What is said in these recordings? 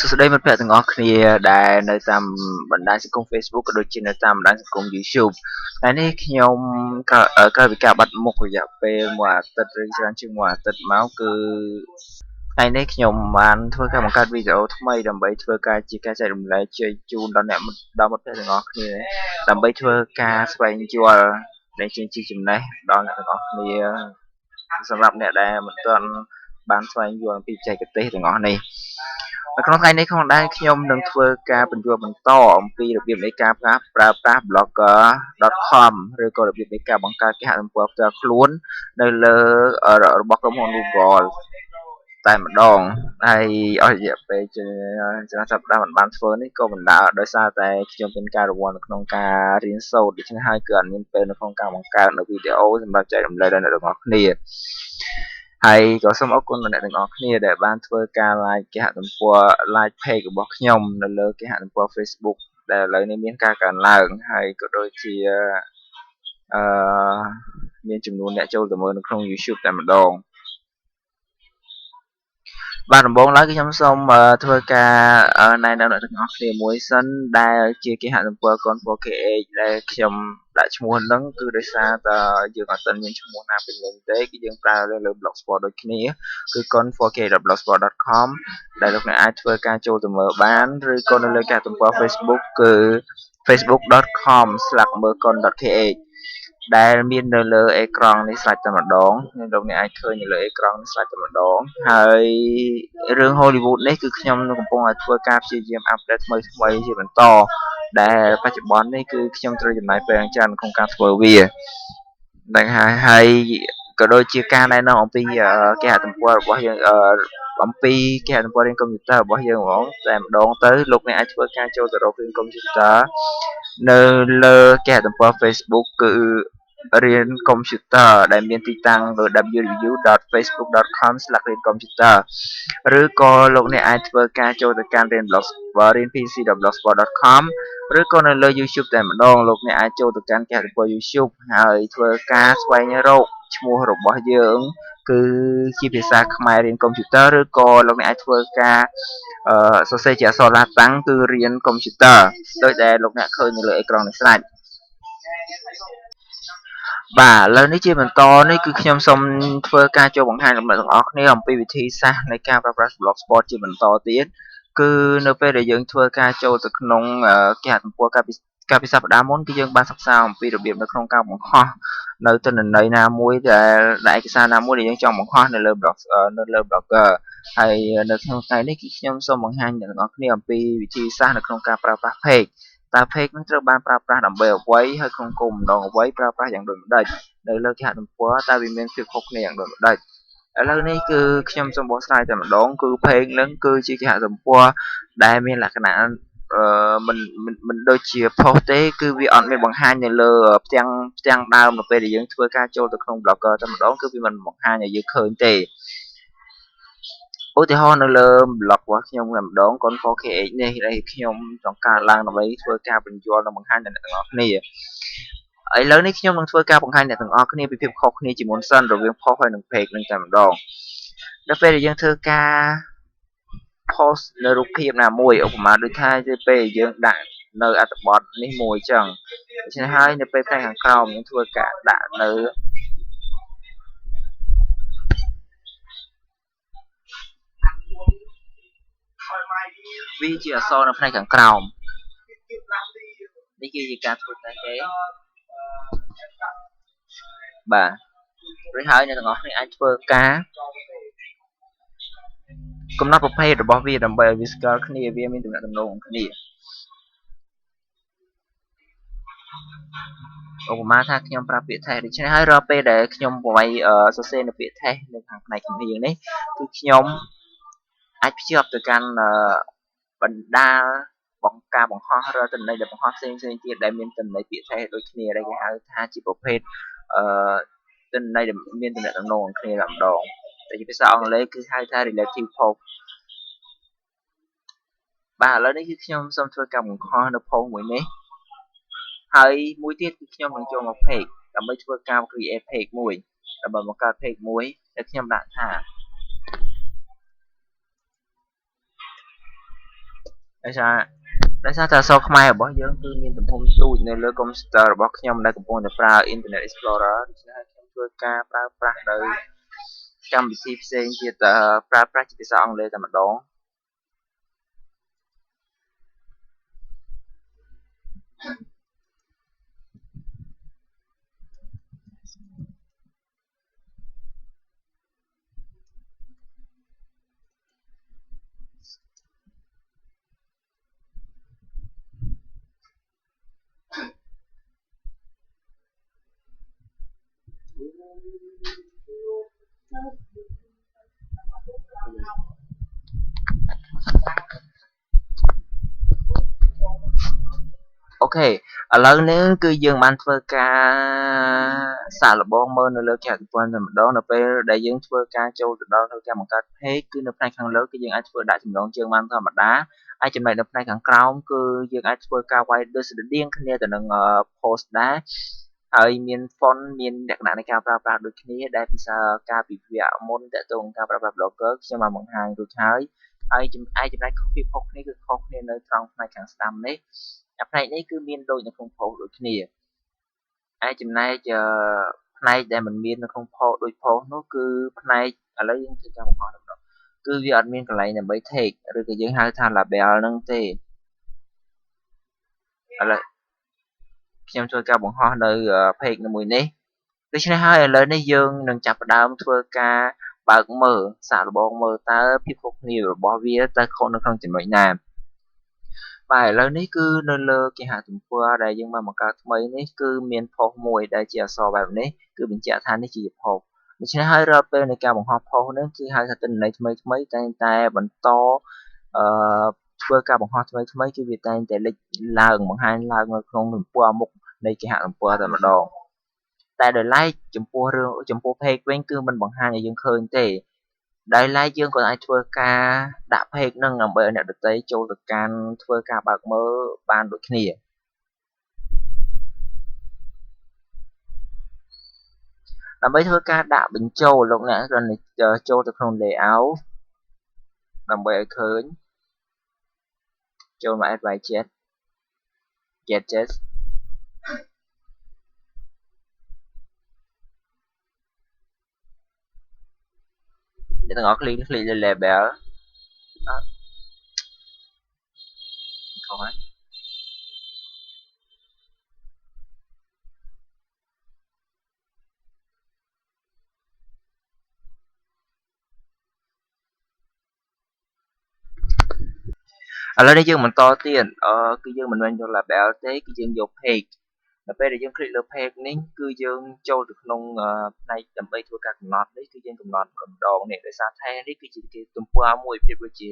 សួស្តីមិត្តភក្តិទាំងអស់គ្នាដែលនៅតាមបណ្ដាញសង្គម Facebook ក៏ដូចជានៅតាមបណ្ដាញសង្គម YouTube ថ្ងៃនេះខ្ញុំក្រោយពីការបាត់មុខរយៈពេលមួយអាទិត្យឬច្រើនជាងមួយអាទិត្យមកគឺថ្ងៃនេះខ្ញុំបានធ្វើការបង្កើតវីដេអូថ្មីដើម្បីធ្វើការជាការចែករំលែកជូនដល់អ្នកដល់មិត្តភក្តិទាំងអស់គ្នាដើម្បីធ្វើការស្វែងយល់ដែលជាចំណេះដល់អ្នកទាំងអស់គ្នាសម្រាប់អ្នកដែលមិនទាន់បានស្វែងយល់អំពីបច្ចេកទេសទាំងអស់នេះនៅក្នុងថ្ងៃនេះផងដែរខ្ញុំនឹងធ្វើការបញ្យល់បន្តអំពីរបៀបនៃការប្រើប្រាស់ blogger.com ឬក៏របៀបនៃការបង្កើតគេហទំព័រផ្ទាល់ខ្លួននៅលើរបស់ក្រុមហ៊ុន Google តែម្ដងហើយអស់រយៈពេលច្រើនសប្តាហ៍មិនបានធ្វើនេះក៏បណ្ដាលដោយសារតែខ្ញុំមានការរវល់នៅក្នុងការរៀនសូត្រដូច្នេះហើយគឺអត់មានពេលនៅក្នុងការបង្កើតនៅវីដេអូសម្រាប់ចែករំលែកដល់អ្នកទាំងអស់គ្នាហើយក៏សូមអរគុណដល់អ្នកទាំងអស់គ្នាដែលបានធ្វើការ like គេហទំព័រ like page របស់ខ្ញុំនៅលើគេហទំព័រ Facebook ដែលឥឡូវនេះមានការកើនឡើងហើយក៏ដូចជាអឺមានចំនួនអ្នកចូលទៅមើលនៅក្នុង YouTube តែម្ដងបាទដំបូងឡើយគឺខ្ញុំសូមធ្វើការណែនាំអ្នកទាំងអស់គ្នាមួយសិនដែលជាគេហទំព័រ Con4KH ដែលខ្ញុំដាក់ឈ្មោះហ្នឹងគឺដោយសារតែយើងអត់ទាន់មានឈ្មោះណាពេញលេញទេគឺយើងប្រើលើ Blogspot ដូចគ្នាគឺ con4k.blogspot.com ដែលលោកអ្នកអាចធ្វើការចូលទៅមើលបានឬក៏នៅលើគេហទំព័រ Facebook គឺ facebook.com/merkon.kh ដែលមាននៅលើអេក្រង់នេះស្រេចតែម្ដងលោកអ្នកអាចឃើញនៅលើអេក្រង់នេះស្រេចតែម្ដងហើយរឿង Hollywood នេះគឺខ្ញុំកំពុងតែធ្វើការព្យាយាម update ថ្មីថ្មីជាបន្តដែលបច្ចុប្បន្ននេះគឺខ្ញុំត្រូវចំណាយពេលយ៉ាងច្រើនក្នុងការធ្វើវាដឹងហើយហើយក៏ដូចជាការណែនាំអំពីគេហទំព័ររបស់យើងអំពីគេហទំព័ររៀនកុំព្យូទ័ររបស់យើងហ្មងតែម្ដងទៅលោកអ្នកអាចធ្វើការចូលទៅរករៀនកុំព្យូទ័រនៅលើគេហទំព័រ Facebook គឺរៀនកុំព្យូទ័រដែលមានទីតាំងលើ www.facebook.com/riancomputer ឬក៏លោកអ្នកអាចធ្វើការចូលទៅកាន់រៀន blog រៀន pc.blogspot.com ឬក៏នៅលើ YouTube តែម្ដងលោកអ្នកអាចចូលទៅកាន់គេហទំព័រ YouTube ហើយធ្វើការស្វែងរកឈ្មោះរបស់យើងគឺជាភាសាខ្មែររៀនកុំព្យូទ័រឬក៏លោកអ្នកអាចធ្វើការសរសេរជាអក្សរឡាតាំងគឺរៀនកុំព្យូទ័រដោយដែលលោកអ្នកឃើញនៅលើអេក្រង់នេះស្រេចបាទឥឡូវនេះជាបន្តនេះគឺខ្ញុំសូមធ្វើការចូលបង្ហាញដល់អ្នកទាំងអស់គ្នាអំពីវិធីសាស្ត្រនៃការប្រើប្រាស់ Blogspot ជាបន្តទៀតគឺនៅពេលដែលយើងធ្វើការចូលទៅក្នុងគេហទំព័រកាលពីសប្តាហ៍មុនគឺយើងបានសិក្សាអំពីរបៀបនៅក្នុងការបង្ហោះនៅទិន្នន័យណាមួយដែលឯកសារណាមួយដែលយើងចង់បង្ហោះនៅលើ blog នៅលើ Blogger ហើយនៅក្នុងថ្ងៃនេះគឺខ្ញុំសូមបង្ហាញអ្នកទាំងអស់គ្នាអំពីវិធីសាស្ត្រនៅក្នុងការប្រើប្រាស់ page តើ page នឹងត្រូវបានប្រើប្រាស់ដើម្បីអ្វីហើយក្នុងគោលបំណងអ្វីប្រើប្រាស់យ៉ាងដូចម្ដេចនៅលើគេហទំព័រតើវាមានភាពខុសគ្នាយ៉ាងដូចម្ដេចឥឡូវនេះគឺខ្ញុំសូមបកស្រាយតែម្ដងគឺ page នឹងគឺជាគេហទំព័រដែលមានលក្ខណៈមិនដូចជា post ទេគឺវាអត់មានបង្ហាញនៅលើផ្ទាំងដើមនៅពេលដែលយើងធ្វើការចូលទៅក្នុង Blogger តែម្ដងគឺវាមិនបង្ហាញឲ្យយើងឃើញទេឧទាហរណ៍នៅលើ blog របស់ខ្ញុំតែម្ដង Con4KH នេះដែលខ្ញុំចង់កើតឡើងដើម្បីធ្វើការបញ្យល់និងបង្ហាញដល់អ្នកទាំងអស់គ្នាឥឡូវនេះខ្ញុំនឹងធ្វើការបង្ហាញអ្នកទាំងអស់គ្នាពីភាពខុសគ្នាជាមុនសិនរវាង post ហើយនិង page នឹងតែម្ដងដល់ពេលដែលយើងធ្វើការ post នៅរូបភាពណាមួយឧបមាដូចថាពេលយើងដាក់នៅអត្ថបទនេះមួយចឹងដូច្នេះហើយនៅពេលផ្នែកខាងក្រោមយើងធ្វើការដាក់នៅវាជាអក្សរនៅផ្នែកខាងក្រោមនេះគឺជាការធ្វើតេស្តទេបាទរួចហើយអ្នកទាំងអស់គ្នាអាចធ្វើការកំណត់ប្រភេទរបស់វាដើម្បីឲ្យវាស្គាល់គ្នាវាមានទំនាក់ទំនងគ្នាឧបមាថាខ្ញុំប្រើពាក្យថេសដូច្នេះហើយរាល់ពេលដែលខ្ញុំប្រវាយសរសេរនៅពាក្យថេសនៅខាងផ្នែកជំនាញនេះគឺខ្ញុំអាចភ្ជាប់ទៅកាន់បណ្ដាលបង្ការបង្ហោះរាល់ទិន្នន័យដែលបង្ហោះផ្សេងៗទៀតដែលមានទិន្នន័យពាក្យថេសដូចគ្នាដែលគេហៅថាជាប្រភេទទិន្នន័យដែលមានទំនាក់ទំនងគ្នាតែម្ដងតែជាភាសាអង់គ្លេសគឺហៅថា relative post បាទឥឡូវនេះគឺខ្ញុំសូមធ្វើការបង្ហោះនៅ post មួយនេះហើយមួយទៀតគឺខ្ញុំនឹងចូលមក page ដើម្បីធ្វើការ create page មួយដើម្បីបង្កើត page មួយដែលខ្ញុំដាក់ថា ដោយសារដោយសារតែអក្សរខ្មែររបស់យើងគឺមានទំហំទូចនៅលើកុំព្យូទ័ររបស់ខ្ញុំដែលកំពុងតែប្រើ Internet Explorer ដូច្នេះហើយខ្ញុំធ្វើការប្រើប្រាស់នៅកម្មវិធីផ្សេងទៀតប្រើប្រាស់ជាភាសាអង់គ្លេសតែម្ដង OK ឥឡូវនេះគឺយើងបានធ្វើការសាកល្បងមើលនៅលើគេហទំព័រតែម្ដងនៅពេលដែលយើងធ្វើការចូលទៅដល់ធ្វើការបង្កើត page គឺនៅផ្នែកខាងលើគឺយើងអាចធ្វើដាក់ចំណងជើងបានធម្មតាហើយចំណែកនៅផ្នែកខាងក្រោមគឺយើងអាចធ្វើការវាយដូចស្រដៀងគ្នាទៅនឹង post ដែរហើយមាន font មានលក្ខណៈនៃការប្រើប្រាស់ដូចគ្នាដែលភាសាការពិភាក្សាមុនតទៅនឹងការប្រើប្រាស់ blogger ខ្ញុំបានបង្ហាញរួចហើយហើយចំណែកភាពខុសគ្នាគឺខុសគ្នានៅត្រង់ផ្នែកខាងស្ដាំនេះផ្នែកនេះគឺមានដូចនៅក្នុង post ដូចគ្នាឯចំណែកផ្នែកដែលមិនមាននៅក្នុង post ដូច post នោះគឺផ្នែកឥឡូវយើងធ្វើការបង្ហោះតែម្ដងគឺវាអត់មានកន្លែងដើម្បី tag ឬក៏យើងហៅថា label ហ្នឹងទេឥឡូវខ្ញុំធ្វើការបង្ហោះនៅ page មួយនេះដូច្នេះហើយឥឡូវនេះយើងនឹងចាប់ផ្ដើមធ្វើការបើកមើលសាកល្បងមើលតើភាពខុសគ្នារបស់វាតើខុសនៅក្នុងចំណុចណាបាទឥឡូវនេះគឺនៅលើគេហទំព័រដែលយើងបានបង្កើតថ្មីនេះគឺមាន post មួយដែលជាអក្សរបែបនេះគឺបញ្ជាក់ថានេះជា post ដូច្នេះហើយរាល់ពេលនៃការបង្ហោះ post នេះគឺហៅថាទិន្នន័យថ្មីថ្មីតែងតែបន្តធ្វើការបង្ហោះថ្មីថ្មីគឺវាតែងតែលេចឡើងបង្ហាញឡើងនៅក្នុងទំព័រមុខនៃគេហទំព័រតែម្ដងតែដោយឡែកចំពោះរឿងចំពោះ page វិញគឺមិនបង្ហាញឲ្យយើងឃើញទេដោយឡែកយើងក៏អាចធ្វើការដាក់ page នឹងដើម្បីឲ្យអ្នកដទៃចូលទៅកាន់ធ្វើការបើកមើលបានដូចគ្នាដើម្បីធ្វើការដាក់បញ្ចូលលោកអ្នកគ្រាន់តែចូលទៅក្នុង layout ដើម្បីឲ្យឃើញចូលមក add widget gadgets អ្នកទាំងអស់ click លើ label អត់ខុសហើយឥឡូវនេះយើងបន្តទៀតគឺយើងមិនមែនយក label ទេគឺយើងយក page ដល់ពេលដែលយើង click លើ page នេះគឺយើងចូលទៅក្នុងផ្នែកដើម្បីធ្វើការកំណត់នេះគឺយើងកំណត់ម្ដងនេះដោយសារថែនេះគឺជាទំព័រមួយប្រៀបដូចជា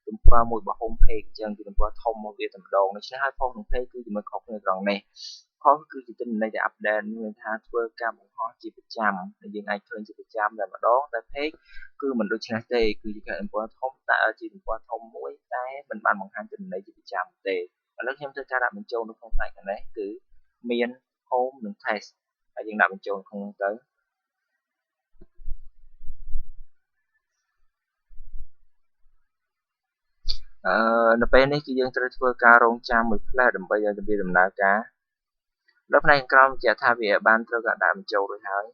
ទំព័រមួយរបស់ home page អញ្ចឹងគឺទំព័រធំរបស់វាតែម្ដងដូច្នេះហើយ post ក្នុង page គឺចំណុចខុសគ្នាត្រង់នេះ post គឺជាទិន្នន័យដែល update មានថាធ្វើការបង្ហោះជាប្រចាំដែលយើងអាចឃើញជាប្រចាំតែម្ដងតែ page គឺមិនដូចនេះទេគឺជាទំព័រធំតែជាទំព័រធំមួយតែមិនបានបង្ហាញទិន្នន័យជាប្រចាំទេឥឡូវខ្ញុំធ្វើការដាក់បញ្ចូលនៅក្នុងផ្នែកខាងនេះគឺមាន home និង test ហើយយើងដាក់បញ្ចូលក្នុងទៅនៅពេលនេះគឺយើងត្រូវធ្វើការរងចាំមួយផ្លែដើម្បីឲ្យវាដំណើរការដល់ផ្នែកក្រោមបញ្ជាក់ថាវាបានត្រូវការដាក់បញ្ចូលរួចហើយ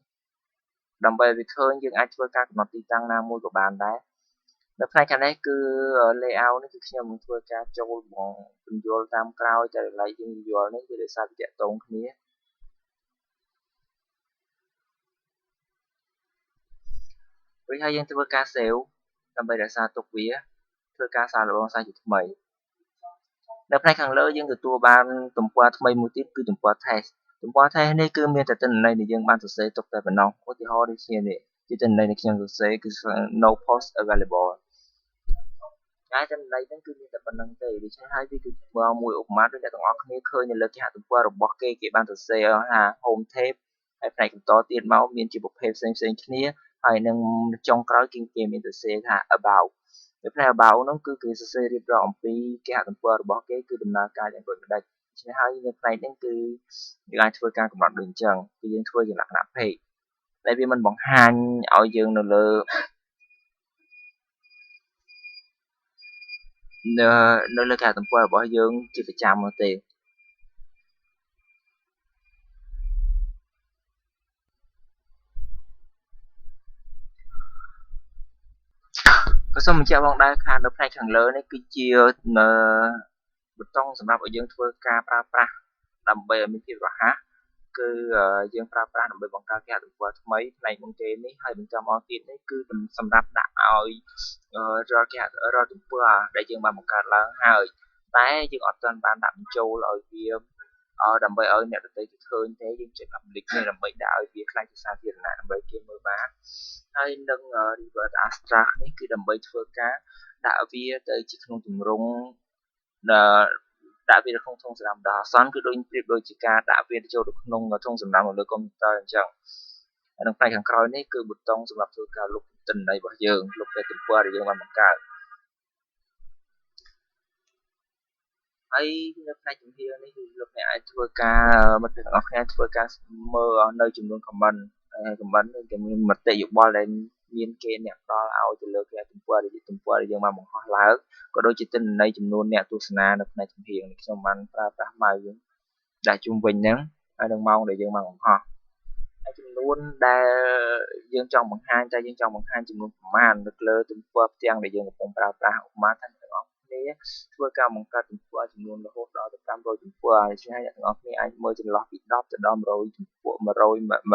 ដើម្បីឲ្យវាឃើញយើងអាចធ្វើការកំណត់ទីតាំងណាមួយក៏បានដែរនៅផ្នែកខាងនេះគឺ layout នេះគឺខ្ញុំនឹងធ្វើការចូលបងពន្យល់តាមក្រោយតែឡែកយើងយល់នេះគឺដោយសារវាតាក់ទងគ្នារួចហើយយើងធ្វើការ save ដើម្បីរក្សាទុកវាធ្វើការសាកល្បងសារជាថ្មីនៅផ្នែកខាងលើយើងទទួលបានទំព័រថ្មីមួយទៀតគឺទំព័រ test ទំព័រ test នេះគឺមានតែទិន្នន័យដែលយើងបានសរសេរទុកតែប៉ុណ្ណោះឧទាហរណ៍ដូចជានេះជាទិន្នន័យដែលខ្ញុំសរសេរគឺ no post available តែទិន្នន័យហ្នឹងគឺមានតែប៉ុណ្្នឹងទេដូច្នេះហើយវាគឺមួយឧបមាដូចអ្នកទាំងអស់គ្នាឃើញនៅលើគេហទំព័ររបស់គេគេបានសរសេរថា home tab ហើយផ្នែកបន្តទៀតមកមានជាប្រភេទផ្សេងៗគ្នាហើយនឹងចុងក្រោយគេមានសរសេរថា about នៅផ្នែក about ហ្នឹងគឺគេសរសេររៀបរាប់អំពីគេហទំព័ររបស់គេគឺដំណើរការយ៉ាងដូចម្ដេចដូច្នេះហើយនៅផ្នែកហ្នឹងគឺយើងអាចធ្វើការកំណត់ដូចអញ្ចឹងគឺយើងធ្វើជាលក្ខណៈ page តែវាមិនបង្ហាញឲ្យយើងនៅលើ នៅលើគេហទំព័ររបស់យើងជាប្រចាំនោះទេក៏សូមបញ្ជាក់ផងដែរថានៅផ្នែកខាងលើនេះគឺជាប៊ូតុងសម្រាប់ឲ្យយើងធ្វើការប្រើប្រាស់ដើម្បីឲ្យមានភាពរហ័សគឺយើងប្រើប្រាស់ដើម្បីបង្កើតគេហទំព័រថ្មីផ្នែកមុនគេនេះហើយបន្តមកទៀតនេះគឺសម្រាប់ដាក់ឲ្យរាល់គេរាល់ទំព័រដែលយើងបានបង្កើតឡើងហើយតែយើងអត់ទាន់បានដាក់បញ្ចូលឲ្យវាដើម្បីឲ្យអ្នកដទៃគេឃើញទេយើងចុច public នេះដើម្បីដាក់ឲ្យវាក្លាយជាសាធារណៈដើម្បីគេមើលបានហើយនឹង revert abstract នេះគឺដើម្បីធ្វើការដាក់វាទៅជាក្នុងទម្រង់ដាក់វានៅក្នុងធុងសំរាមបណ្ដោះអាសន្នគឺដូចប្រៀបដូចជាការដាក់វាចូលទៅក្នុងធុងសំរាមនៅលើកុំព្យូទ័រអញ្ចឹងហើយនៅផ្នែកខាងក្រោយនេះគឺប៊ូតុងសម្រាប់ធ្វើការលុបទិន្នន័យរបស់យើងលុបតែទំព័រដែលយើងបានបង្កើតហើយនៅផ្នែកជំហាននេះគឺលោកអ្នកអាចធ្វើការមិត្តភក្តិទាំងអស់គ្នាធ្វើការមើលនៅចំនួន comment comment នឹងមានមតិយោបល់ដែលមានគេអ្នកផ្ដល់ឲ្យទៅលើគេទំព័រដែលយើងបានបង្ហោះឡើងក៏ដូចជាទិន្នន័យចំនួនអ្នកទស្សនានៅផ្នែកជំហាននេះខ្ញុំបានប្រើប្រាស់ម៉ៅយើងដាក់ជុំវិញហ្នឹងហើយនឹងម៉ោងដែលយើងបានបង្ហោះហើយចំនួនដែលយើងចង់បង្ហាញតែយើងចង់បង្ហាញចំនួនប្រមាណនៅលើទំព័រផ្ទាំងដែលយើងកំពុងប្រើប្រាស់ឧបមាថាអ្នកទាំងអស់គ្នាធ្វើការបង្កើតទំព័រចំនួនរហូតដល់ទៅ500ទំព័រដូច្នេះអ្នកទាំងអស់គ្នាអាចមើលចន្លោះពី10ទៅដល់100ទំព័រ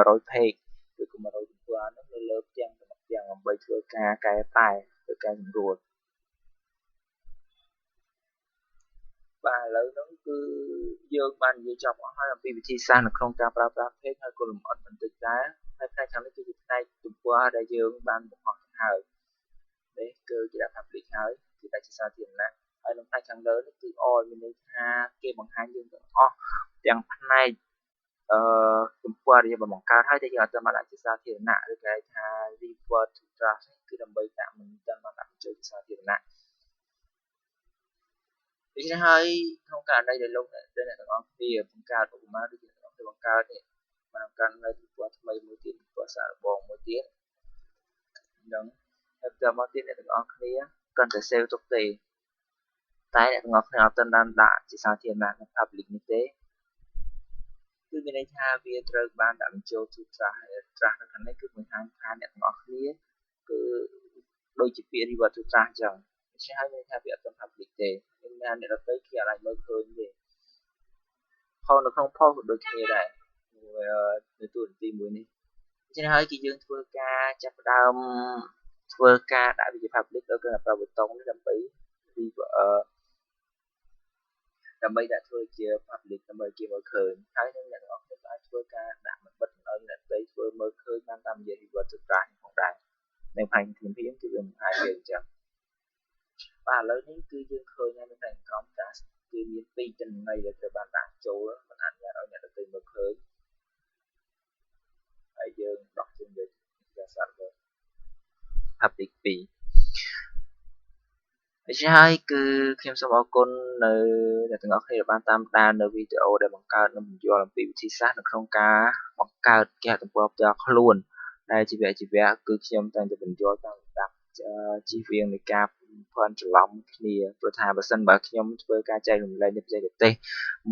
100 page ឬក៏100ទំព័រហ្នឹងនៅលើផ្ទាំងទាំងដើម្បីធ្វើការកែប្រែឬកែសម្រួលបាទឥឡូវហ្នឹងគឺយើងបាននិយាយចប់អស់ហើយអំពីវិធីសាស្ត្រនៅក្នុងការប្រើប្រាស់ page ហើយក៏លម្អិតបន្តិចដែរហើយផ្នែកខាងនេះគឺជាផ្នែកទំព័រដែលយើងបានបង្ហោះទៅហើយនេះគឺជាដាក់ public ហើយគឺដាក់ជាសាធារណៈហើយនៅផ្នែកខាងលើនេះគឺ all មានន័យថាគេបង្ហាញយើងទាំងអស់ទាំងផ្នែកទំព័រដែលយើងបានបង្កើតហើយតែយើងអត់ទាន់បានដាក់ជាសាធារណៈឬគេហៅថា revert to draft នេះគឺដើម្បីដាក់មិនទាន់បានដាក់បញ្ចូលជាសាធារណៈដូច្នេះហើយក្នុងករណីដែលលោកអ្នកទាំងអស់គ្នាបង្កើតឧបមាដូចជាអ្នកទាំងអស់គ្នាបង្កើតនេះបានបង្កើតនៅទំព័រថ្មីមួយទៀតទំព័រសាកល្បងមួយទៀតនឹងហើយបន្តមកទៀតអ្នកទាំងអស់គ្នាគ្រាន់តែ save ទុកទេតែអ្នកទាំងអស់គ្នាអត់ទាន់បានដាក់ជាសាធារណៈនៅ public នេះទេគឺមានន័យថាវាត្រូវបានដាក់បញ្ចូល to draft draft នៅខាងនេះគឺបង្ហាញថាអ្នកទាំងអស់គ្នាគឺដូចជាពាក្យ revert to draft អញ្ចឹងដូច្នេះហើយមានន័យថាវាអត់ទាន់ public ទេមានន័យថាអ្នកដទៃគេអាចមើលឃើញទេផងនៅក្នុង post ក៏ដូចគ្នាដែរនៅទូនាទីមួយនេះដូច្នេះហើយគឺយើងធ្វើការចាប់ផ្ដើមធ្វើការដាក់វាជា public ដោយគ្រាន់តែប្រើប៊ូតុងនេះដើម្បីដាក់ធ្វើជា public ដើម្បីគេមើលឃើញហើយនឹងអ្នកទាំងអស់គ្នាក៏អាចធ្វើការដាក់មិនបិទមិនឲ្យអ្នកដទៃធ្វើមើលឃើញបានតាមរយៈ revert to draft ផងដែរនៅផ្នែកធានភៀមគឺវាមិនអាចយើងអញ្ចឹងបាទឥឡូវនេះគឺយើងឃើញហើយនៅផ្នែកក្រោម draft គឺមានពីរទិន្នន័យដែលត្រូវបានដាក់ចូលមិនអនុញ្ញាតឲ្យអ្នកដទៃមើលឃើញហើយយើងដោះចេញវាជាសារ public 2ដូច្នេះហើយគឺខ្ញុំសូមអរគុណនៅអ្នកទាំងអស់គ្នាដែលបានតាមដាននៅវីដេអូដែលបង្កើតនិងបញ្យល់អំពីវិធីសាស្ត្រនៅក្នុងការបង្កើតគេហទំព័រផ្ទាល់ខ្លួនដែលជាវគ្គគឺខ្ញុំតែងតែបញ្យល់តាមលំដាប់ជៀសវាងនៃការភ័ន្តច្រឡំគ្នាព្រោះថាបើសិនបើខ្ញុំធ្វើការចែករំលែកនៅបច្ចេកទេស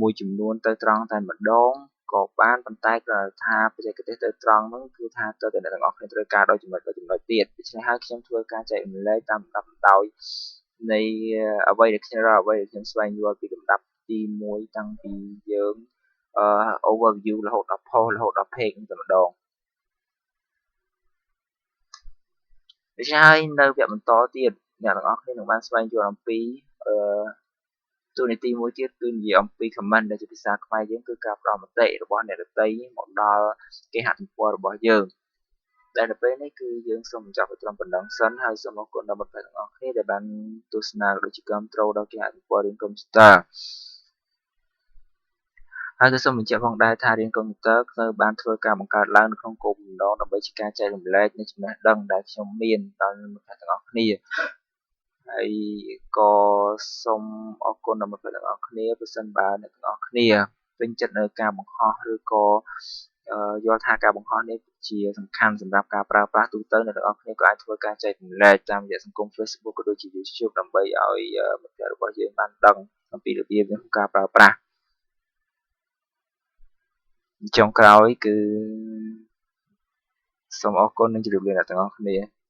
មួយចំនួនទៅត្រង់តែម្ដងក៏បានប៉ុន្តែគ្រាន់តែថាបច្ចេកទេសទៅត្រង់ហ្នឹងគឺថាតើអ្នកទាំងអស់គ្នាត្រូវការដោយចំណុចទៀតដូច្នេះហើយខ្ញុំធ្វើការចែករំលែកតាមលំដាប់ដោយនៃអ្វីដែលខ្ញុំរកអ្វីដែលខ្ញុំស្វែងយល់ពីលំដាប់ទី1តាំងពីយើង overview រហូតដល់ post រហូតដល់ page តែម្ដងដូច្នេះហើយនៅវគ្គបន្តទៀតអ្នកទាំងអស់គ្នានឹងបានស្វែងយល់អំពីទូនាទីមួយទៀតគឺនិយាយអំពី comment ដែលជាភាសាខ្មែរយើងគឺការផ្ដល់មតិរបស់អ្នកដទៃមកដល់គេហទំព័ររបស់យើងដែលនៅពេលនេះគឺយើងសូមបញ្ចប់ត្រឹមប៉ុណ្ណឹងសិនហើយសូមអរគុណដល់មិត្តភក្តិទាំងអស់គ្នាដែលបានទស្សនាដូចជាគាំទ្រដល់គេហទំព័ររៀនកុំព្យូទ័រហើយក៏សូមបញ្ជាក់ផងដែរថារៀនកុំព្យូទ័រគឺបានធ្វើការបង្កើតឡើងនៅក្នុងគោលបំណងដើម្បីជាការចែករំលែកនូវចំណេះដឹងដែលខ្ញុំមានដល់មិត្តភក្តិទាំងអស់គ្នាហើយក៏សូមអរគុណដល់មិត្តភក្តិទាំងអស់គ្នាប្រសិនបើអ្នកទាំងអស់គ្នាពេញចិត្តនៅការបង្ហោះឬក៏ យល់ថាការបង្ហោះនេះជាសំខាន់សម្រាប់ការប្រើប្រាស់ទូទៅអ្នកទាំងអស់គ្នាក៏អាចធ្វើការចែករំលែកតាមរយៈសង្គម Facebook ក៏ដូចជា YouTube ដើម្បីឲ្យមិត្តភ័ក្តិរបស់យើងបានដឹងអំពីរបៀបក្នុងការប្រើប្រាស់ចុងក្រោយគឺសូមអរគុណនិងជម្រាបលាអ្នកទាំងអស់គ្នា។